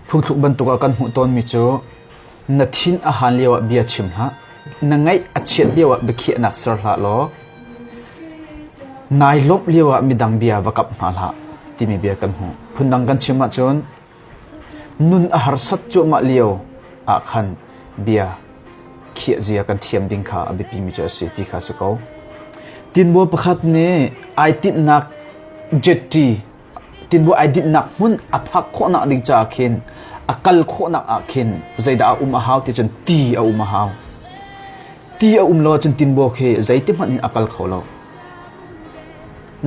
Phungthluk bantuk ah kan hmuh tawnmi cu na thin a han lioah bia chim hlah, na ngaih a chiat lioah biakhiahnak ser hlah law nai lawmh lioah midang bia va kap hna hlah timi bia kan hmuh. Phundang kan chim ahcun nun a harsat cuahmah lio ah khan bia khiah zia kan thiam ding kha a biapimi cu a si ti kha a si ko. Tinbaw pakhat nih ai tinhnak jetty tinbaw ai dinhnak hmun a phak khawhnak ding caah khin a kal khawhnak ah khin zeidah a um a hau ti cun ti a um a hau. Ti a um lo ahcun tinbaw khi zeiti hmanh in a kal kho lo.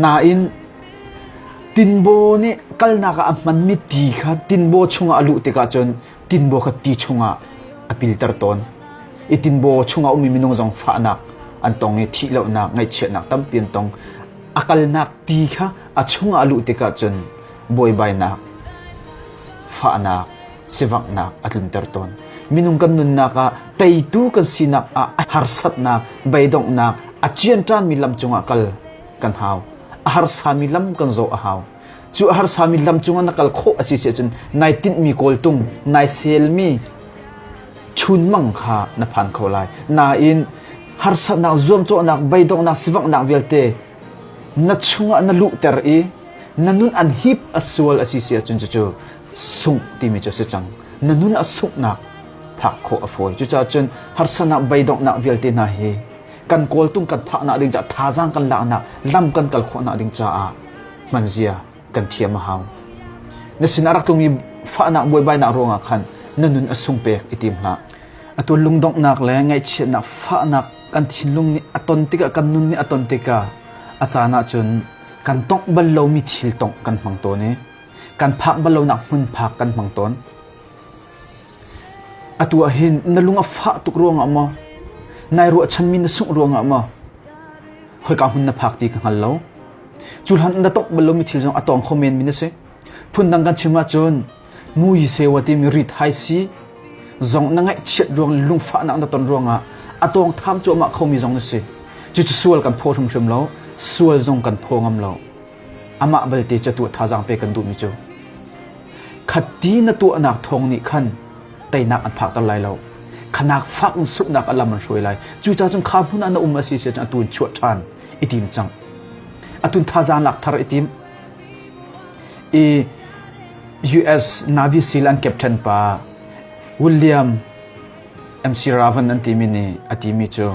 Nain tinbaw nih kalnak ah a hmanmi ti kha tinbaw chungah a luh tikah cun tinbaw kha ti chungah a pilter tawn. I tinbaw chungah ummi minung zong fahnak an tong i thih lonak, ngaihchiatnak tampi an tong. A kalnak ti kha a chungah a luh tikah cun buaibainak, fahnak, sivanghnak a tlunter tawn. Minung kan nunnak ah teitu kan sinak ah harsatnak, beidonghnak, a cianṭanmi lam cungah kal kan hau. A harsami lam kan zawh a hau. Cu a harsami lam cungah na kal khawh a si si ahcun nai tinhmi kawltung, nai selmi chunmang kha na phan kho lai. Nain harsatnak, zuamcawhnak, beidonghnak, sivanghnak vialte na chungah na luhter i na nun an hip a sual a si si ahcun cucu sungh timi cu a si cang. Na nun a sunghnak phak khawh a fawi. Cucaah cun harsatnak, beidonghnak vialte hna hi kan kawltung kan phaknak ding caah thazaang kan laknak lam kan kal khawhnak ding caah hmanzia kan thiam a hau. Na sin a rak tlungmi fahnak buaibainak ruangah khan na nun a sung pek i tim hlah. Atu lungdonghnak le ngaihchiatnak fahnak kan thinlung nih a ton tikah kan nun nih a ton tikah a caan ahcun kan tongh bal lomi thil tongh kan hmang tawn i kan phak bal lonak hmun phak kan hmang tawn. Atu ah hin na lung a fah tuk ruangah maw nai ruahchanmi na sungh ruangah maw khoika hmun na phak ti ka hngal lo. Cu hlan na tongh bal lomi thil zong a tawng kho men mi na si. Phundang kan chim ahcun mui sewa timi rit hai si zong na ngaihchiat ruang lungfahnak na ton ruangah a tawng tham cuahmah khomi zong na si. Cucu sual kan phaw hrimhrim lo, sual zong kan phaw ngam lo. Amah balte cu tuah thazaang pe kan duhmi cu khatti na tuahnak thawng nih khan teinak an phakter lai lo. Khanak fak in sunghnak a lam an hruai lai. Cucaah cun kha hmun ah na um a si si cun atu in chuah ṭhan i tim cang. Atun thazaang lak thar i tim. I US Navy SEAL an captain pa William MC Raven an timi nih a timi cu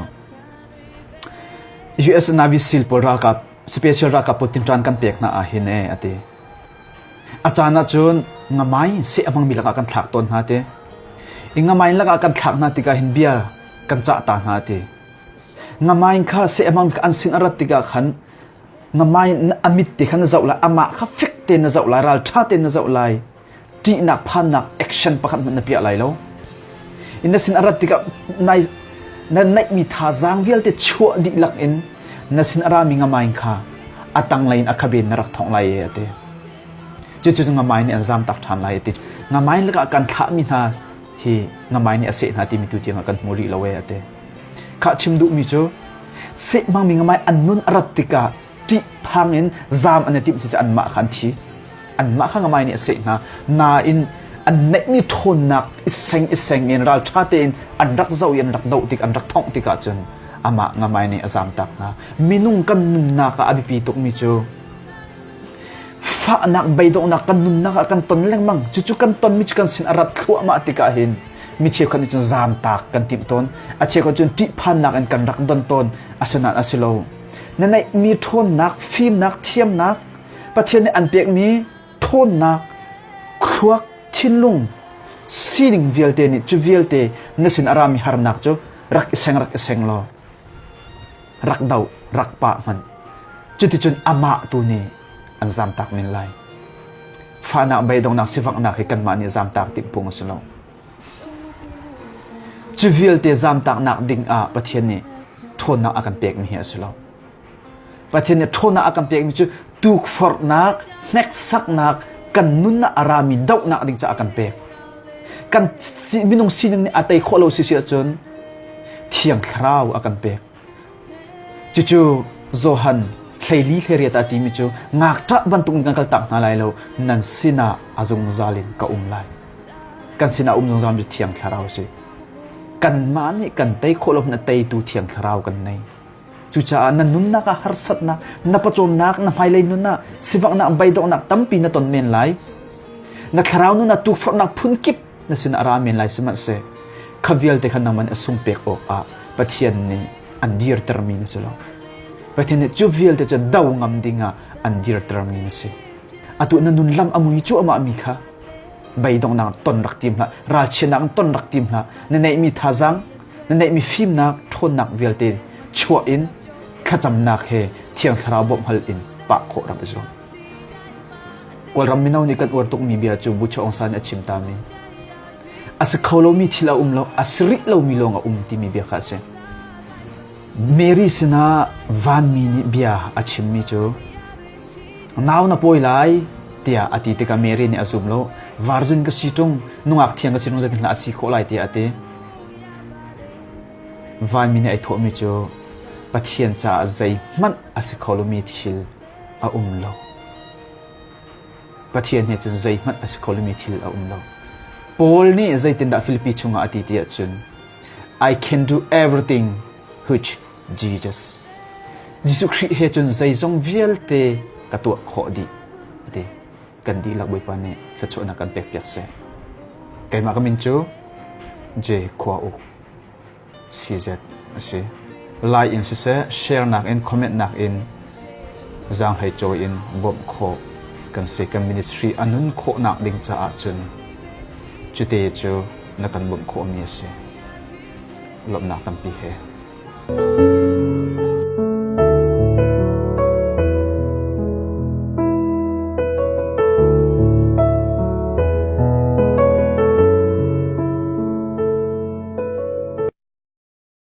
US Navy SEAL pawl ralkap special ralkap pawl tinṭan kan pek hna ah hin e a ti. A caan ahcun ngamai seh a hmangmi lakah kan thlak tawn hna ti. I ngamai lakah kan thlak hna tikah hin bia kan cah ta hna ti. Ngamai kha seh a hmangmi kha an sin a rat tikah khan ngamai a mit te kha na zoh lai amah kha fek tein na zoh lai ralṭha tein na zoh lai ṭihnak phannak action pakhat hmanh na piah lai lo in na sin a rat tikah nai na neihmi thazaang vialte chuah dihlak in na sin a rami ngamain kha a tanglei in a khaben na rak thongh lai e a ti cucu ngamai nih an zam tak ṭhan lai a ti ngamai lakah kan thlahmi hna hi ngamai nih a seh hna timi tu tiangah kan hmu rih lo e a ti khah chim duhmi cu seh hmangmi ngamai an nun a rat tikah ṭih phang in zaam an i timh si cu anmah kha an thi anmah kha ngamai nih a seh hna nain an neihmi ṭhawnnak i seng i seng in ralṭha tein an rak zoh i an rak doh tik an rak thongh tikah cun amah ngamai nih a zamtak hna minung kan nunnak ah a biapi tukmi cu fahnak beidonghnak kan nunnak ah kan ton lengmang cucu kan tonmi cu kan sin a rat thluahmah tikah hin mi cheukhat nih cun zamtak kan timh tawn a cheukhat cun ṭihphannak in kan rak don tawn asinain a si lo na neihmi ṭhawnnak fimnak thiamnak Pathian nih an pekmi ṭhawnnak thluak thinlung sining vialte nih cu vialte na sin a rami harnak cu rak i seng rak i seng law rak doh rak pah hmanh cuticun amah tu nih an zamtak men lai fahnak beidonghnak sivaknak hi kanmah nih zamtak timh phung a si lo Cu vialte zamtaknak ding ah Pathian nih ṭhawnnak a kan pekmi hi a si lo. Pathian nih ṭhawnnak a kan pekmi cu tukforhnak, hneksaknak, kan nun ah a rami dohnak ding caah a kan pek. Kan minung sining nih a tei khawh lo si si ahcun Thiang Thlarau a kan pek. Cucu Johan 14 18 ah timi cu ngakṭah bantuk in kan kaltak hna lai lo, nan sinah a zungzal in ka um lai. Kan sinah um zungzal mi cu Thiang Thlarau a si. Kanmah nih kan tei khawh lo hmanh a teitu Thiang Thlarau kan nei. Cucaah na nunnak ah harsatnak, na pawcawmnak, na hmailei nun ah sivanghnak, beidonghnak tampi na ton men lai. Na thlarau nun ah tukforhnak phunkip na sinah a ra men lai sihmanhseh kha vialte kha nangmah nih a sung pek awkah Pathian nih an dirtermi na si lo. Pathian nih cu vialte cu do ngam dingah an dirtermi na si. Atu na nun lam a mui cuahmah mi kha beidonghnak ton rak tim hlah, ralchiatnak ton rak tim hlah. Na neihmi thazaang, na neihmi fimnak, ṭhawnnak vialte chuah in thlacamnak he Thiang Thlarau bawmh hal in pah khawh rak i zuam. Kawlram mino nih kan uar tukmi bia cu Bu Chaung San nih a chim tami a si kho lomi thil a um lo, a si rih lomi lawng a um timi bia kha a si. Mary sinah vanmi nih bia a chimmi cu nau na pawi lai tiah a ti tikah Mary nih a zum lo. Virgin ka si ṭung, nungak thiang ka si ṭung zeitin hlah a si khawh lai tiah a ti. Vanmi nih ai thawhmi cu Pathian caah zeihmanh a si kho lomi thil a um lo. Pathian he cun zeihmanh a si kho lomi thil a um lo. Paul nih zeitindah Filipi chungah a ti ti ahcun I can do everything which Jesus. Jesuh Khrih he cun zeizong vialte ka tuah khawh dih a ti. Kan dihlak Bawipa nih thluachuahnak kan pekpiak seh. Keimah ka min cu J Khua Uk. CZ a si. Lai in siseh, share nak in, comment nak in, zaanghlei cawi in bawmh khawh kan si. Kan ministry a nun khawhnak ding caah cun cute cu na kan bawmh khawhmi a si. Lawmhnak tampi he.